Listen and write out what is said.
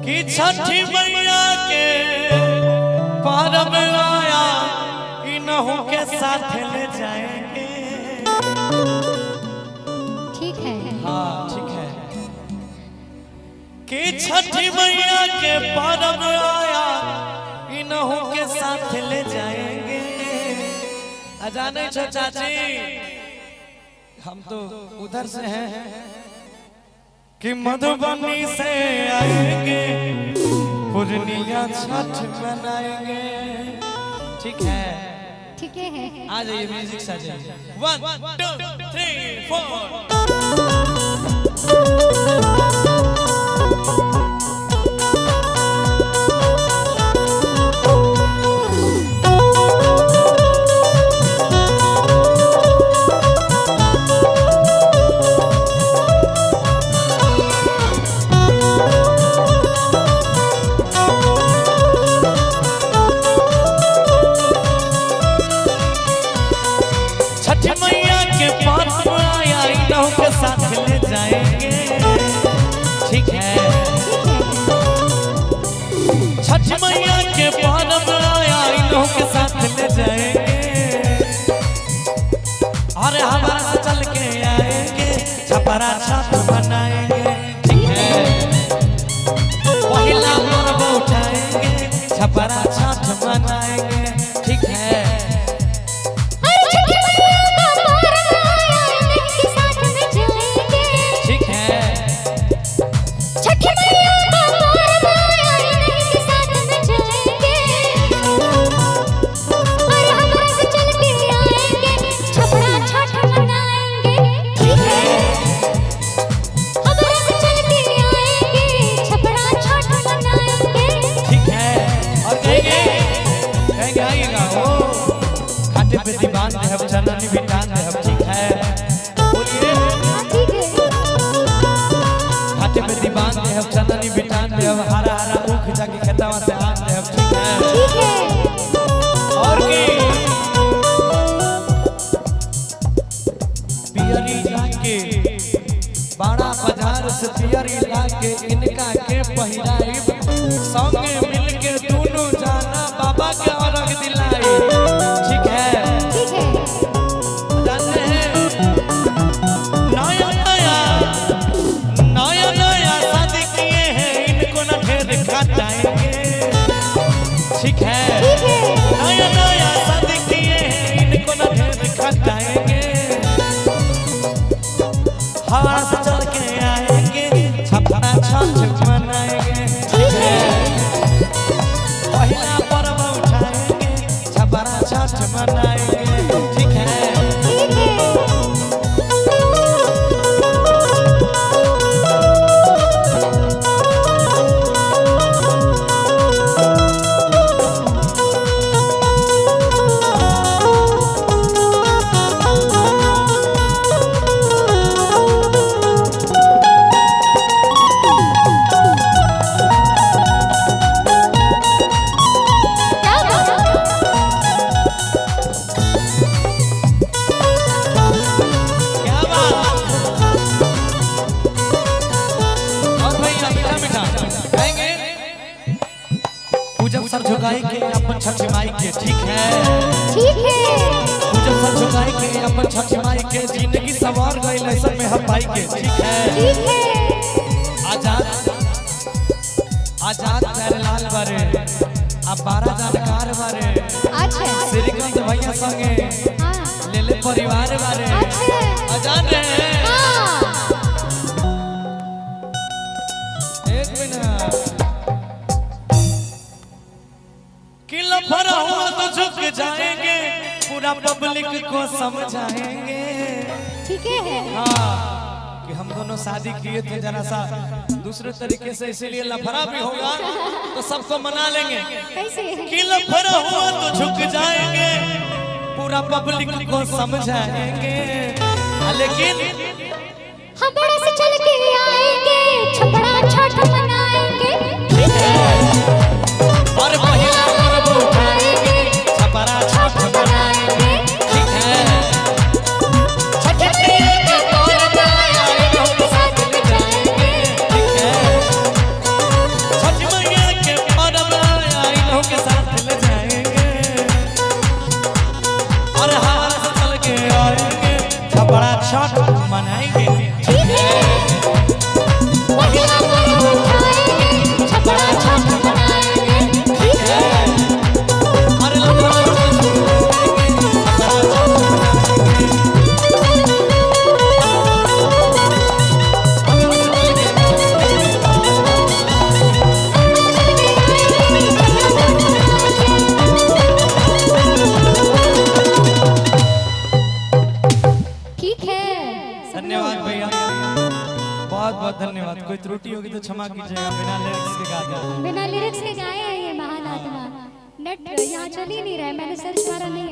कि छठी मैया के परब आया, इनहू के साथ ले जाएंगे। ठीक है। हाँ ठीक है। कि छठी मैया के परब आया, इनहू के साथ ले जाएंगे। अजाने छो चाची, हम तो उधर से हैं कि मधुबनी से आएंगे, पूर्णिया छठ मनाएंगे। ठीक है। ठीक है। आ जाइए, म्यूजिक से आ जाइए। 1 2 3 4। छठ मैया के पास आया, इनहू के साथ ले जाएंगे। ठीक है। छठ मैया के पर्व आया, इनहू के साथ ले जाएंगे। अरे हमारा से चल के आएंगे, छपरा छठ मनाएंगे। ठीक है। पहला पर्व उठाएंगे, छपरा छठ मनाएंगे। ठीक है। अरे छठी मैया का पर्व आया, इन्हीं के साथ में जाएंगे। ठीक है। छठी मैया का पर्व आया, इन्हीं के साथ में जाएंगे। अरे हमारा से चल के आएंगे, छपरा छठ मनाएंगे। ठीक है। हमारा से चल के आएंगे, छपरा छठ मनाएंगे। ठीक है। और कहेंगे कहेंगे आइएगा ओ खाटे पे दीवान दे हम, चननी भी टान दे हम। ठीक है, बोलिए। हाँ ठीक है। खाटे पे दीवान दे हम, चननी भी टान दे हम, हरा हरा ऊख जाके खेतवा से आन दे हम। ठीक है। ठीक है। और की पियरी लाके बाड़ा बाजार से पियरी लाके इनका के पहिराई, संगे मिलके दोनों जाना बाबा के अर्घ दिलाई। ठीक है। ठीक है। जानते हैं नया नया नया नया शादी किए हैं, इनको न ढेर खटाएंगे। ठीक है। ठीक है। नया नया शादी किए हैं, इनको न ढेर खटाएंगे। हवा से चल के आएंगे, छपरा छठ मनाएंगे। ठीक है। पहला पर्व उठाएंगे, छपरा छठ मनाएंगे। ठीक है। ठीक है। क्या बात है? क्या बात। और भैया मीठा मीठा गाएंगे। पूजब सर झुकाई के अपन छठ माई के। ठीक है। ठीक है। पूजब सर झुकाई के अपन छठ माई के, जिंदगी सवार गई ऐसा में हम भाई के। ठीक है। ठीक है। आजाद आजाद प्यारेलाल बारे, अब 12 जानकार बारे, अच्छा। श्रीकांत भैया संगे हाँ। ले ले परिवार बारे। अच्छा। अजान रहे हैं। हाँ। एक मिनट। कि लफड़ा हुआ तो झुक जाएंगे, पूरा पब्लिक को समझाएंगे। ठीक है। हाँ, कि हम दोनों शादी किए थे जरा सा दूसरे तरीके से, इसीलिए लफड़ा भी होगा तो सबको मना लेंगे। कैसे? कि लफड़ा हुआ तो झुक जाएंगे, पूरा पब्लिक को समझाएंगे। हाँ, लेकिन हम बड़ा से चल के आएंगे, छपरा छठ मनाएंगे। ठीक है। और पहला पर्व उठाएंगे, छपरा छठ मनाएंगे। ठीक है। छठ मैया के पर्व आया, इनहू के साथ में जाएंगे। ठीक है। छठ सब धन्यवाद लोग। भैया, बहुत बहुत धन्यवाद। कोई त्रुटि होगी तो क्षमा कीजिएगा, बिना लिरिक्स के गा दिया। बिना लिरिक्स के गाए हैं ये महान आत्मा। नेट यहाँ चल ही नहीं रहा है, मैंने सर्च मारा नहीं है।